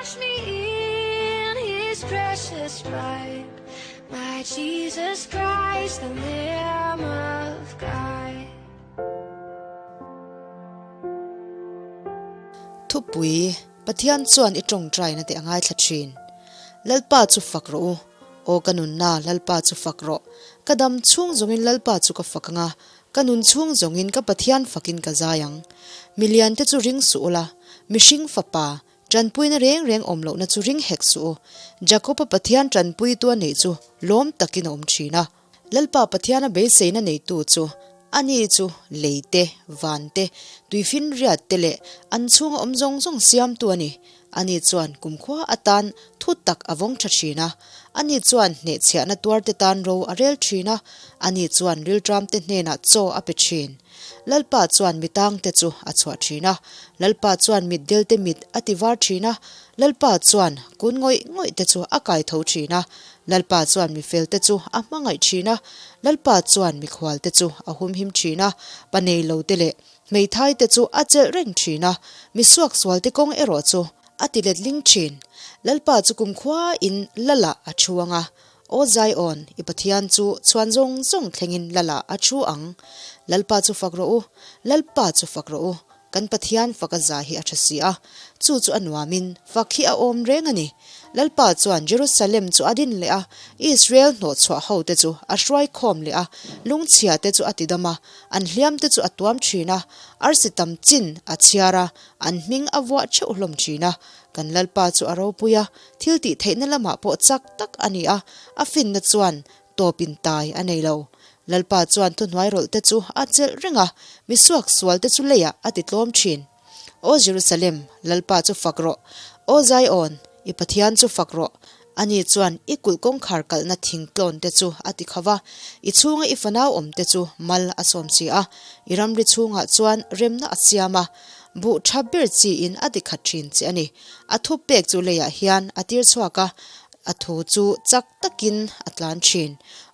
Wash me in his precious blood, my Jesus Christ, the Lamb of God. Thupui, Pathian chuan i tawngtaina te a ngaithla thin. Lalpa chu fak rawh u. Aw ka nunna, Lalpa chu fak rawh. Ka dam chhung zawngin Lalpa chu ka fak anga, ka nun chhung zawngin ka Pathian fakin ka zai ang. Milian te chu ring suh ula, mihring fapa, Tanpuina reng reng awm lohna chu ring hek suh u. Jakob-a Pathian tanpuitu a neih chu lawm takin a awm thin a. Lalpa Pathiana beiseina neitu chu ani chu lei te, van te, tuifinriat te leh an chhunga awm zawng zawng siamtu a ni. Ani chuan kumkhua atan thu tak a vawng tha thin a. Ani chuan hnehchhiahna tuarte tan ro a rel thin a. Ani chuan rilṭamte hnenah chaw a pe thin. Lalpa chuan mi tangte chu a chhuah thin a, Lalpa chuan mitdelte mit a ti var thin a, Lalpa chuan kun ngawih ngawih te chu a kai tho thin a, Lalpa chuan mi felte chu a hmangaih thin a, Lalpa chuan mikhualte chu a humhim thin a, pa nei lote leh hmeithai te chu a chelh reng thin a, mi suaksualte kawng erawh chu a ti letling thin. Lalpa chu kumkhua in Lala a thu ang a, Aw Zion, i Pathian chu chhuan zawng zawng thlengin Lala a thu ang. Lalpa chu fak rawh u, Lalpa chu fak rawh u, kan Pathian fak a za hi a tha si a, chu chu a nuamin fak hi a awm reng a ni. Lalpa chuan Jerusalem chu a din leh a, Israel hnawhchhuah hote chu a hruai khawm leh a, lungchhia te chu a tidam a, an hliam te chu a tuam thin a, arsi tam chin a chhiar a, an hming a vuah theuh hlawm thin a. Kan Lalpa chu a ropui a, Thil tih theihna lamah pawh chak tak a ni a, a finna chuan tawp in tai a nei lo. Lalpa chuan thuhnuai rawlh te chu a chelh reng a, mi suak sual te chu leiah a ti tlawm thin. Aw Jerusalem, Lalpa chu fak rawh! Aw Zion, i Pathian chu fak rawh! Ani chuan i kulh kawngkhar kalhna thing tlawn te chu a ti kho va, i chhunga i fanau awm te chu mal a sawm si a, i ramri chhungah chuan remna a siam a, buh tha ber chiin a ti khat thin che a ni. A thu pek chu leiah hian a tir chhuak a, a thu chu chak takin a tlan thin.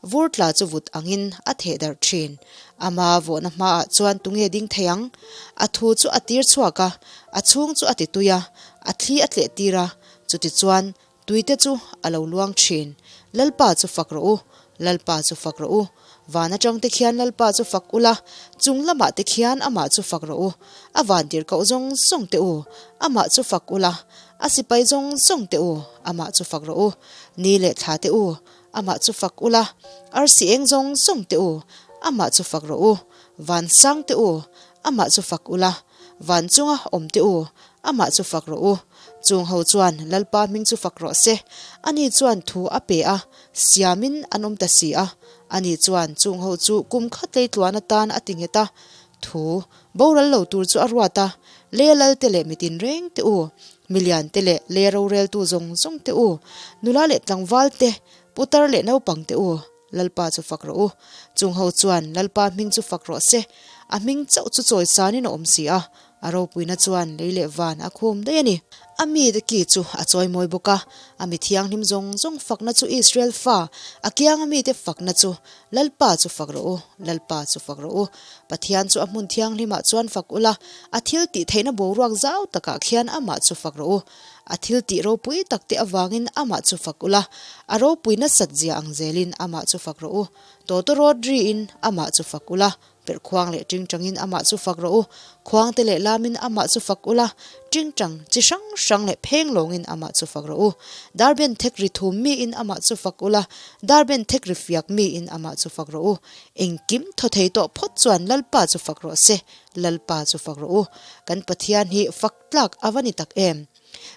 Vur tla chu vut angin a theh darh thin. Ama vawhna hmaah chuan tunge ding thei ang? A thu chu a tir chhuak a, a chhung chu a ti tui a, a thli a tleh tir a, chutichuan Tuite chu a lo luang thin. Lalpa chu fak rawh u, Lalpa chu fak rawh u. Van atang te khian Lalpa chu fak ula, chung lamah te khian amah chu fak rawh u. A van tirhkoh zawng zawng te u, amah chu fak ula, a sipai zawng zawng te u, amah chu fak rawh u. Ni leh thla te u, amah chu fak ula, arsi eng zawng zawng te u, amah chu fak rawh u. Van sang te u, amah chu fak ula, van chunga awm te u, Amah chu fak rawh u. Chung ho chuan Lalpa hming chu fak rawh se. Ani chuan thu a pe a, siamin an awm ta si a. Ani chuan chung ho chu kum khat lei tluan atan a ti nghet a. Thu boral lo tur chu a ruat a, Lea Lalte leh mitin reng te u, milian te leh Lea roreltu zawng zawng te u, nula leh tlangval te, putar leh naupang te u, Lalpa chu fak rawh u. Chung ho chuan Lalpa hming chu fak rawh se. A hming chauh chu chawisanin a awm si a. A ropuina chuan lei leh van a khum daih a ni. A mite ki chu a chawimawi bawk a, a mi thianghlim zawng zawng fakna chu Israel fa, a kianga mite fakna chu Lalpa chu fak rawh u, Lalpa chu fak rawh u. Pathian chu a hmun thianghlimah chuan fak ula, a thil tih theihna boruak zau takah khian amah chu fak rawh u. A thil tih ropui takte avangin amah chu fak ula, a ropui nasat zia ang zelin amah chu fak rawh u. Tawtawrawt riin amah chu fak ula, Perh khuang leh tingtangin amah chu fak rawh u, khuangte leh lamin amah chu fak ula, tingtang chi hrang hrang leh pheng lawngin amah chu fak rawh u. Darben thek ri thum miin amah chu fak ula, darben thek ri fiak miin amah chu fak rawh u. Engkim thaw thei tawh phawt chuan Lalpa chu fak rawh se, Lalpa chu fak rawh u. Kan Pathian hi fak tlak a va ni tak em!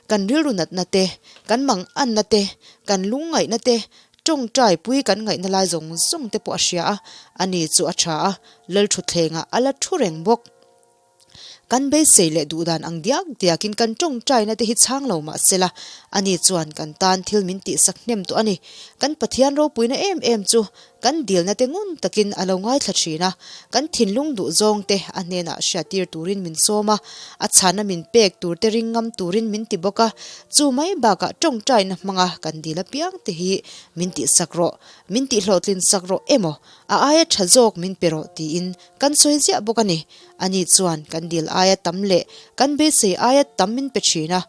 Kan rilru natna te, kan manganna te, kan lungngaihna te, tawngtai pui kan ngaihna lai zawng zawng te pawh a hria a, ani chu a tha a, Lalthutthlengah a la thu reng bawk. Kan beisei leh duhdan ang diak diakin kan tawngtaina te hi chhang lo mah sela, ani chuan kan tan thil min tihsak hnem tawh a ni. Kan Pathian ropuina em em chu Kan dilna te ngun takin a lo ngaithla thin a, kan thinlung duh zawng te a hnenah hriattir turin min sawm a, a chhana min pek tur te ring ngam turin min ti bawk a, chu mai bakah tawngtaina hmanga kan dil apiang te hi min tihsak rawh, min tihhlawhtlin sak rawh emaw, a aia tha zawk min pe rawh tiin kan sawi ziah bawk a ni. Ani chuan kan dil aia tam leh kan beisei aia tam min pe thin a.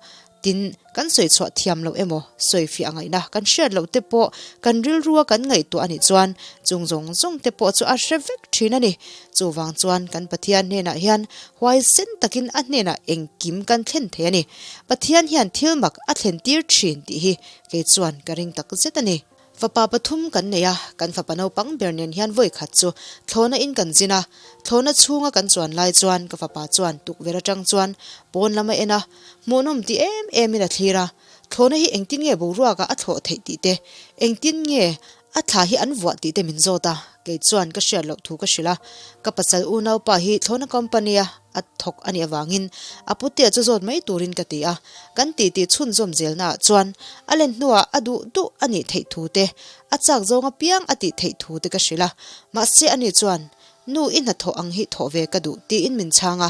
Tin, kan sawi chhuah thiam loh emaw, sawi fiah ngaihna kan hriat loh te pawh kan rilrua kan ngaihtuah a nih chuan chung zawng zawng te pawh chu a hre vek thin a ni. Chuvang chuan kan Pathian hnenah hian huaisen takin a hnenah engkim kan thlen thei a ni. Pathian hian thil mak a thlen tir thin tih hi kei chuan ka ring tak zet a ni. Fapa pathum kan nei a, kan fapa naupang ber nen hian vawi khat chu thlawhna in kan zin a, thlawhna chhunga kan chuan lai chuan ka fapa chuan tukverh atang chuan pawn lam a en a, hmuhnawm ti em em in a thlir a, thlawhna hi engtin nge boruakah a thlawh theih tih te, engtin nge a thla hi an vuah tih te min zawt a, kei chuan ka hriat loh thu ka hrilh a, ka pasal unaupa hi thlawhna company a a thawk a nih avangin a putea chu zawt mai turin ka ti a, kan titi chhunzawm zelnaah chuan a len hnuah a duh duh a nih theih thu te, a chak zawng apiang a tih theih thu te ka hrilh a, mahse ani chuan Nu i hnathawh ang hi thawh ve ka duh tiin min chhang a,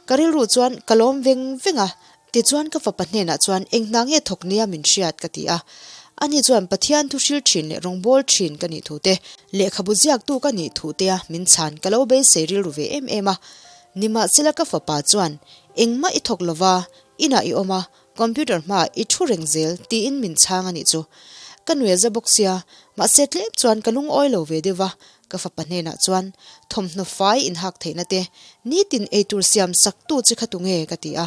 ka rilru chuan ka lawm veng veng a, tichuan ka fapa hnenah chuan eng hna nge thawk nia min hriat ka ti a, ani chuan Pathian thu hril thin leh rawngbawl thin ka nih thu te, lehkhabu ziaktu ka nih thu tea min chhan ka lo beisei rilru ve em em a, Nimahsela ka fapa chuan, Engmah i thawk lova, inah i awm a, computer hmaah i thu reng zel, tiin min chhang a nih chu. Ka nuih za bawk sia, mahse tlem chuan ka lungawi lo ve deuh va, ka fapa hnenah chuan, Thawmhnaw fai inhak theihna te, nitin eitur siam sak tu che kha tunge? ka ti a.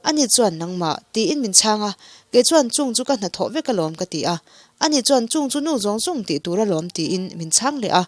Ani chuan, Nangmah, tiin min chhang a, kei chuan chung chu ka hnathawh vek alawm ka ti a. Ani chuan chung chu nu zawng zawng tih tur alawm tiin min chhang leh a,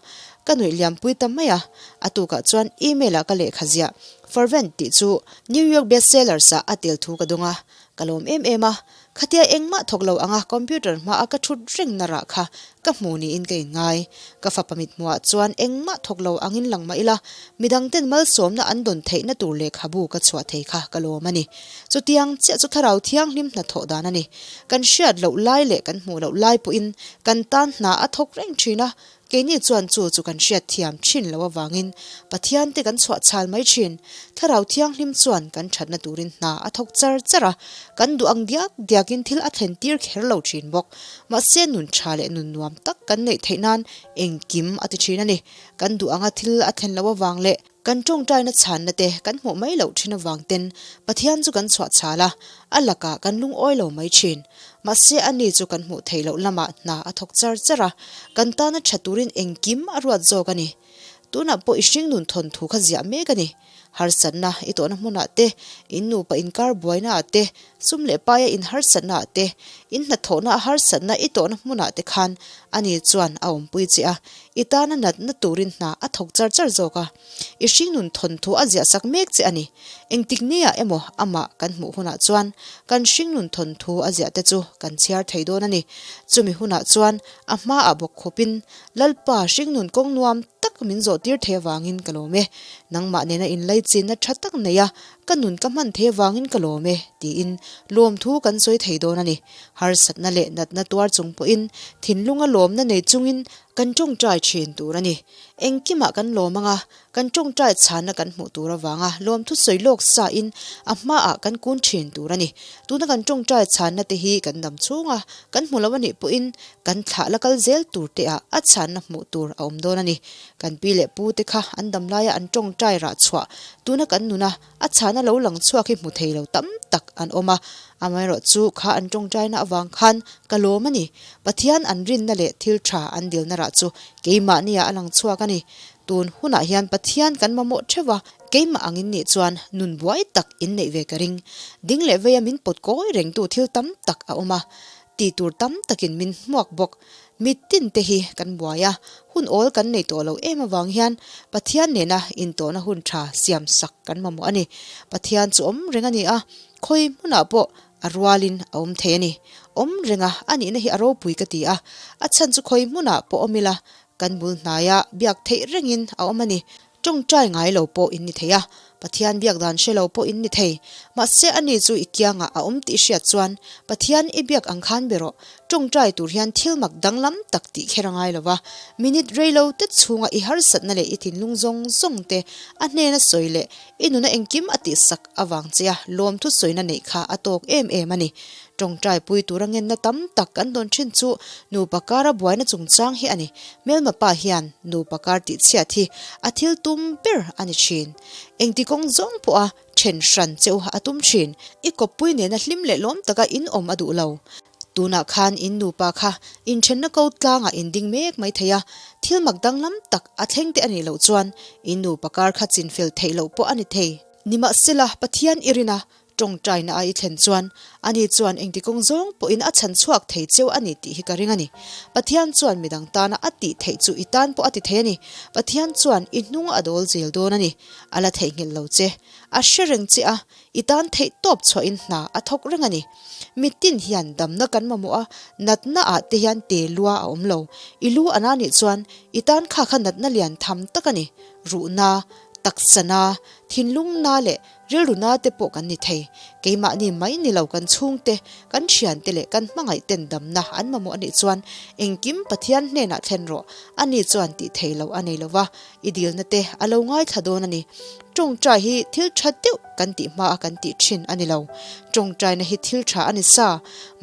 ka nuih liampui ta mai a. A tukah chuan email ah ka lehkha ziah Fervent tih chu New York Bestsellers ah a tel thu ka dawng a, ka lawm em em a. Khatia engmah thawk lo anga computer hma a ka thut reng na rah kha ka hmu niin ka inngai. Ka fapa mithmuhah chuan engmah thawk lo angin lang mah ila, midangten malsawmna an dawn theihna tur lehkhabu ka chhuah thei kha ka lawm a ni. Chutiang chiah chu thlarau thianghlim hnathawh dan a ni. Kan hriat loh lai leh kan hmuh loh lai pawhin kan tan hna a thawk reng thin a, keini chuan chu chu kan hriat thiam thin loh avangin Pathian te kan chhuah chhal mai thin. Thlarau thianghlim chuan kan thatna turin hna a thawk char char a, kan duh ang diak diakin thil a thlen tir kher lo thin bawk. Mahse nun tha leh nun nuam tak kan neih theih nan engkim a ti thin a ni. Kan duh anga thil a thlen loh avang leh Kan tawngtaina chhanna te kan hmuh mai loh thin avang ten Pathian chu kan chhuah chhal a, a lakah kan lungawi lo mai thin. Mahse ani chu kan hmuh theih loh lamah hna a thawk char char a, kan tana tha turin engkim a ruat zawk a ni. Tunah pawh i hringnun thawnthu kha ziah mek a ni. Harsatna i tawhna hmunah te, in nupa inkar buainaah te, sum leh paia in harsatnaah te, in hnathawhna a harsatna i tawhna hmunah te khan ani chuan a awmpui che a, I tana natna turin hna a thawk char char zawk a, i hringnun thawnthu a ziah sak mek che a ni. Engtik nia emaw amah kan hmuh hunah chuan kan hringnun thawnthu a ziah te chu kan chhiar thei dawn a ni. Chumi hunah chuan a hmaah bawk khawpin Lalpa hringnun kawng nuam tak min zawh tir thei avangin ka lawm e. Nangmah nena inlaichinna tha tak nei a ka nun ka hman thei avangin ka lawm e tiin lawmthu kan sawi thei dawn a ni. Harsatna leh natna tuar chung pawhin thinlunga lawmna nei chungin kan tawngtai thin tur a ni. Engkimah kan lawm anga, kan tawngtai chhanna kan hmuh tur avanga lawmthu sawi lawk sain a hmaah kan kun thin tur a ni. Tuna kan tawngtai chhanna te hi kan dam chhunga kan hmu lo a nih pawhin kan thlah la kal zel tur te ah a chhanna hmuh tur a awm dawn a ni. Kan pi leh pu te kha an dam laia an tawngtai rah chhuah tuna kan nuna A chhana lo lang chhuak hi hmu thei lo tam tak an awm a, amaherawhchu kha an tawngtaina avang khan ka lawm a ni. Pathian an rinna leh thil tha an dilna rah chu keimahnia a lang chhuak a ni. Tun hunah hian Pathian kan mamawh theuh a, keimah angin nih chuan nun buai tak in neih ve ka ring. Ding leh veia min pawt kawi rengtu thil tam tak a awm a, tih tur tam takin min hmuak bawk. Mitin te hi kan buai a, hun awl kan nei tawh lo em avang hian Pathian nena intawhna hun tha siam sak kan mamawh a ni. Pathian chu awm reng a ni a, khawi hmunah pawh a rualin a awm thei a ni. Awm renga a nihna hi a ropui ka ti a, a chhan chu khawi hmunah pawh awm ila kan bul hnaia biak theih rengin a awm a ni. Tawngtai ngai lo pawh in ni thei a, Pathian biak dan hre lo pawh in ni thei. Mahse ani chu i kiangah a awm tih hriat chuan Pathian i biak ang khan be rawh. Tawngtai tur hian thil mak danglam tak tih kher a ngai lo va, minute rei lo te chhunga i harsatna leh i thinlung zawng zawng te a hnena sawi leh i nuna engkim a tihsak avang che a lawmthu sawina neih kha a tawk em em a ni. Tawngtai pui tura ngenna tam tak kan dawn thin chu nupa kara buaina chungchang hi a ni. Hmelma pa hian nupa kar tihchhiat hi a thil tum ber a ni thin. Engti kawng zawng pawha Then hran che u a tum thin. I kawppui nena hlim leh lawm taka in awm a duh lo. Tunah khan in nupa kha inthenna ko tlangah in ding mek mai thei a, thil mak danglam tak a thleng te a nih loh chuan in nupa kar kha chinfel theih loh pawh a ni thei. Nimahsela, Pathian i rin a, tawngtaina a i thlen chuan ani chuan engti kawng zawng pawhin a chhan chhuak thei cheu a ni tih hi ka ring a ni. Pathian chuan midang tana a tih theih chu i tan pawh a ti thei a ni. Pathian chuan i hnung a dawl zel dawn a ni. A la theihnghilh lo che. A hre reng che a, i tan theih tawp chhuahin hna a thawk reng a ni. Mitin hian damna kan mamawh a, natna ah te hian te lua a awm lo. I lu a na nih chuan i tan kha kha natna lian tham tak a ni. Ruhna, taksana, thinlungna leh rilru na te pawh kan ni thei. Keimahni mai ni lo kan chhungte, kan thiante leh kan hmangaihten damna an mamawh a nih chuan engkim Pathian hnenah thlen rawh. Ani chuan tih thei lo a nei lo va, I dilna te a lo ngaithla dawn a ni. Tawngtai hi thil tha deuh kan tih hma a kan tih thin a ni lo. Tawngtaina hi thil tha a ni sa.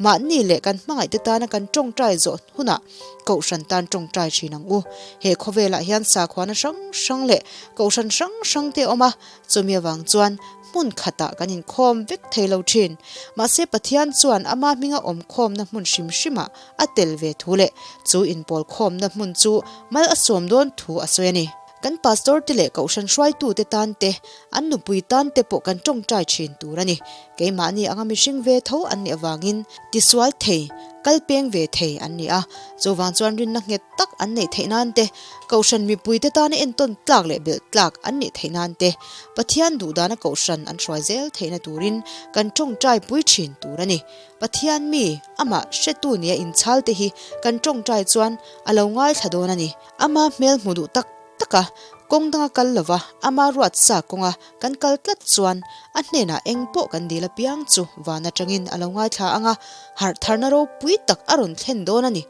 Mahni leh kan hmangaihte tana kan tawngtai zawh hunah Kohhran tan tawngtai thin ang u. He khawvelah hian sakhuana hrang hrang leh Kohhran hrang hrang te a awm a, chumi avang chuan hmun khatah kan inkhawm vek thei lo thin. Mahse Pathian chuan ama hminga awmkhawmna hmun hrim hrimah a tel ve thu leh chu inpawl khawmna hmun chu mal a sawm dawn thu a sawi a ni. Kan pastor te leh kohhran hruaitu te tan te, an nupui tan te pawh kan tawngtai thin tur a ni. Keimahni anga mihring ve tho an nih avangin tisual thei, kal peng ve thei an ni a. Chuvang chuan rinna nghet tak an neih theih nan te, kohhran mipui te tana entawn tlak leh belh tlak an nih theih nan te, Pathian duhdana kohhran an hruai zel theihna turin kan tawngtai pui thin tur a ni. Pathian mi, amah hretu nia inchhal te hi kan tawngtai chuan a lo ngaithla dawn a ni. Ama hmel hmu duh tak tak a, kawng danga kal lova ama ruat sa kawnga kan kal tlat chuan a hnenah eng pawh kan dil apiang chu van atangin a lo ngaithla ang a, harh tharna ropui tak a rawn thlen dawn a ni.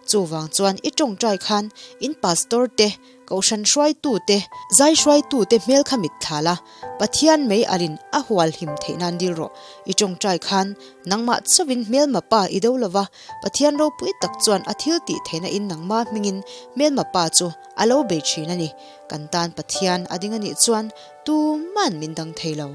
Chuvang chuan i tawngtai khan in pastor te, Kohhran hruaitute, zai hruaitute hmel kha mit thla la, Pathian mei alin a hual him theih nan dil rawh. I tawngtai khan nangmah chauhin hmelma pa i do lova, Pathian ropui tak chuan a thil tih theihna in nangmah hmingin hmelma pa chu a lo bei thin a ni. Kan tan Pathian a ding a nih chuan tuman min dang thei lo.